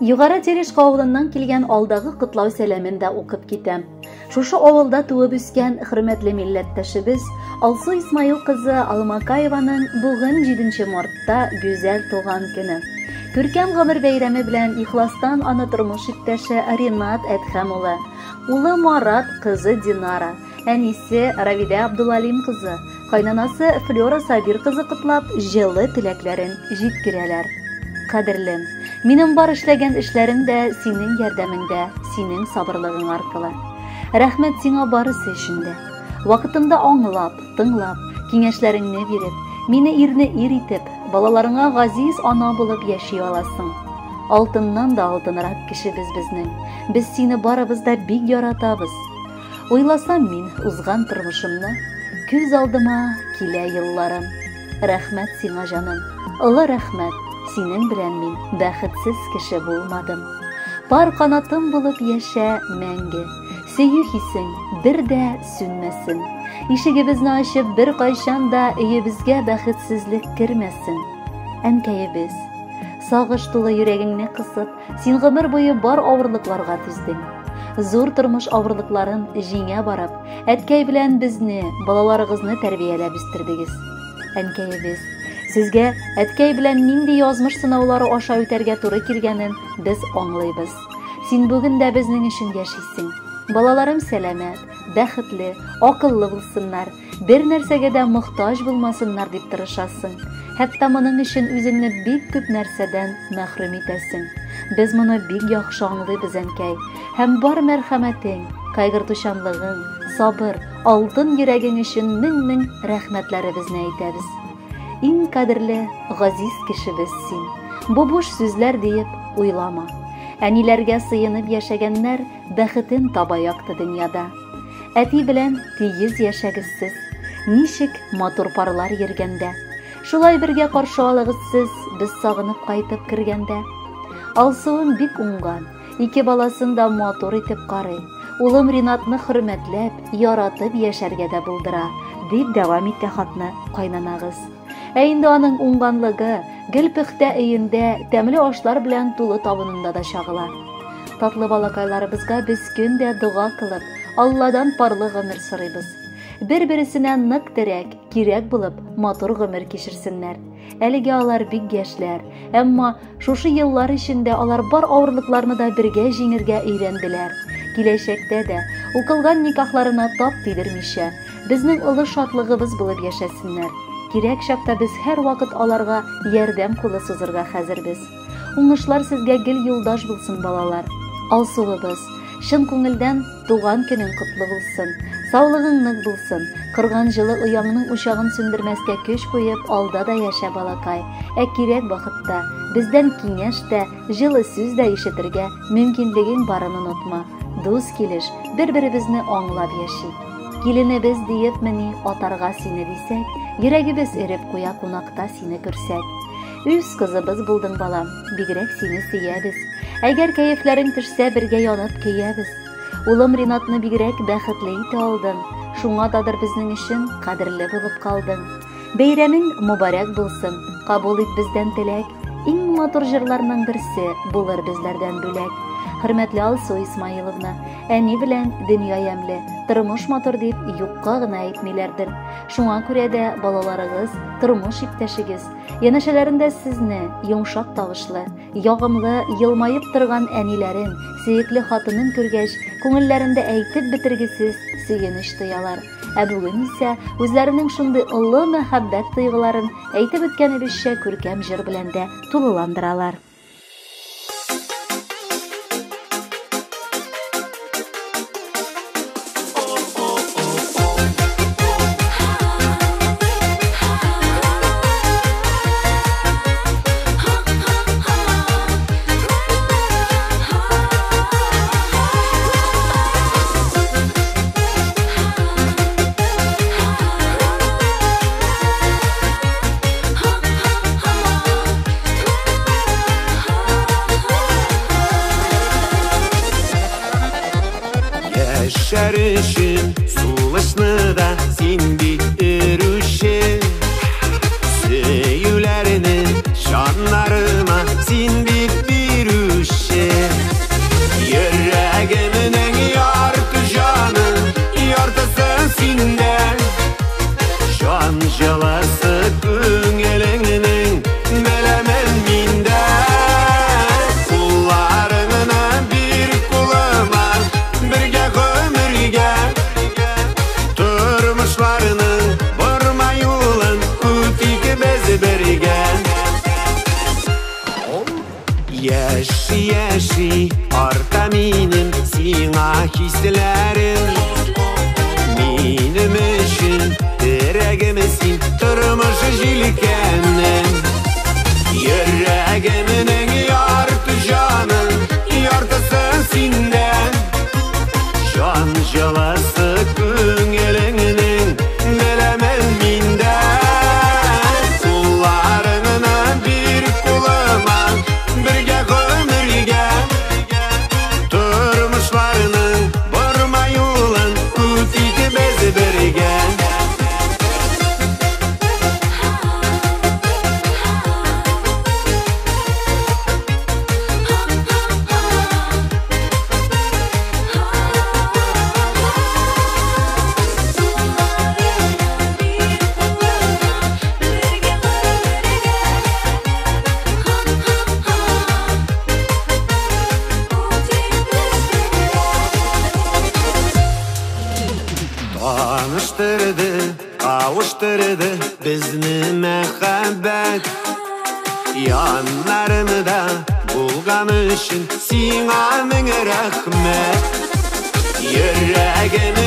Югары Терешка авылыннан килгән алдагы котлау сәламен дә укып китәм. Шушы авылда туып үскән хөрмәтле милләттәшебез Алсу Исмаил кызы Алмакаеваның бүген 7 мартта гүзәл туган көне. Күркәм гомер бәйрәме белән ихластан аны тормыш иптәше Ринат Әдхәм улы, улы Марат, кызы Динара, әнисе Равидә Абдулалим кызы, кайнанасы Флера Сабир кызы котлап, җылы теләкләрен җиткерәләр. Кадерлем, минем бар эшләгән эшләрем дә синең ярдәмеңдә, синең сабырлыгың аркылы. Рәхмәт сиңа барысы өчен дә. Вакытында аңлап, тыңлап, киңәшләреңне биреп, мине ирне ир итеп, балаларыңа газиз ана булып яши аласың. Алтыннан да алтынрак кешебез безнең. Без сине барыбыз да бик яратабыз. Уйласам мин узган тормышымны, күз алдыма килә елларым. Рәхмәт сиңа, җаным, олы рәхмәт, синең белән мин бәхетсез кеше булмадым. Пар канатым булып яшә мәңге, сөю хисең бер дә сүнмәсен. Ишегебезне ачып бер кайчан да өебезгә бәхетсезлек кермәсен. Әнкәебез, сагыш тулы йөрәгеңне кысып, син гомер буе бар авырлыкларга түздең. Зур тормыш авырлыкларын җиңә барып, әткәй белән безне, балаларыгызны тәрбияләп үстердегез. Әнкәебез, сезгә әткәй белән нинди язмыш сынаулары аша үтәргә туры килгәнен без аңлыйбыз. Син бүген дә безнең өчен яшисең. Балаларым сәламәт, бәхетле, акыллы булсыннар, бер нәрсәгә дә мохтаҗ булмасыннар дип тырышасың. Хәтта моның өчен үзеңне бик күп нәрсәдән мәхрүм итәсең. Без моны бик яхшы аңлыйбыз, әнкәй. Һәм бар мәрхәмәтең, кайгыртучанлыгың, сабыр, алтын йөрәгең өчен мең-мең рәхмәтләребезне әйтәбез. Иң кадерле, газиз кешебез син. Бу буш сүзләр диеп уйлама. Әниләргә сыенып яшәгәннәр бәхетен таба якты дөньяда. Әти белән тигез яшәгез сез. Ничек матур парлар йөргәндә. Шулай бергә каршы алыгыз сез, без сагынып кайтып кергәндә. Алсуым бик уңган, ике баласын да матур итеп карый. Улым Ринатны хөрмәтләп, яратып яшәргә дә булдыра, дип дәвам итә хатны кайнанагыз. Ә инде аның уңганлыгы гел пөхтә өендә, тәмле ашлар белән тулы табынында да чагыла. Татлы балакайларыбызга без көн дә дога кылып, Алладан парлы гомер сорыйбыз. Бер-бересенә нык терәк, кирәк булып, матур гомер кичерсеннәр. Әлегә алар бик яшьләр, әмма шушы еллар эчендә алар бар авырлыкларны да бергә җиңергә өйрәнделәр. Киләчәктә дә укылган никахларына тап тидермичә, безнең олы шатлыгыбыз булып яшәсеннәр. Кирәк чакта без һәрвакыт аларга ярдәм кулы сузырга хәзербез. Уңышлар сезгә гел юлдаш булсын, балалар. Алсуыбыз, чын күңелдән туган көнең котлы булсын. Саулыгың нык булсын. Корган җылы ояңның учагын сүндермәскә көч куеп, алда да яшә, балакай. Ә кирәк вакытта бездән киңәш тә, җылы сүз дә ишетергә мөмкинлегең барын онытма. Дус килеш, бер-беребезне аңлап яшик. Киленебез диеп мени атарга сине дисәк, йөрәгебез эреп куя кунакта сине күрсәк. Үз кызыбыз булдың, балам, бигрәк сине сөябез. Әгәр кәефләрең төшсә, бергә янып көябез. Улым Ринатны бигрәк бәхетле итә алдың. Шуңа дадыр безнең өчен кадерле булып калдың. Бәйрәмең мөбарәк булсын. Кабул ит бездән теләк. Иң матур җырларның берсе булыр безләрдән бүләк. Хөрмәтле Алсу Исмаиловна, әни белән дөнья ямьле, тормыш матур дип юкка гына әйтмиләрдер. Шуңа күрә дә балаларыгыз, тормыш иптәшегез, янәшәләрендә сезне йомшак тавышлы, ягымлы, елмаеп торган әниләрен, сөекле хатынын күргәч, күңелләрендә әйтеп бетергесез сөенеч тоялар. Ә бүген исә үзләренең шундый олы мәхәббәт тойгыларын әйтеп үткәнебезчә күркәм җыр белән дә тулыландыралар. Яшәр өчен сулышны да син бит өрүче. Сөюләрне җаннарыма син бит бирүче. Яши арта минем сиңа хисләрем. Минем өчен терәгем син, тормыш җилкәнем. Йөрәгемнең ярты җаны, яртысы синдә. Җан җылысы күңелеңнең, беләмен миндә. Кулларыңны бир кулыма, бергә гомергә. Тормышларның борма юлын үтик без бергә. Таныштырды, кавыштырды безне мәхәббәт. Яннарымда булган өчен сиңа мең рәхмәт. Йөрәгем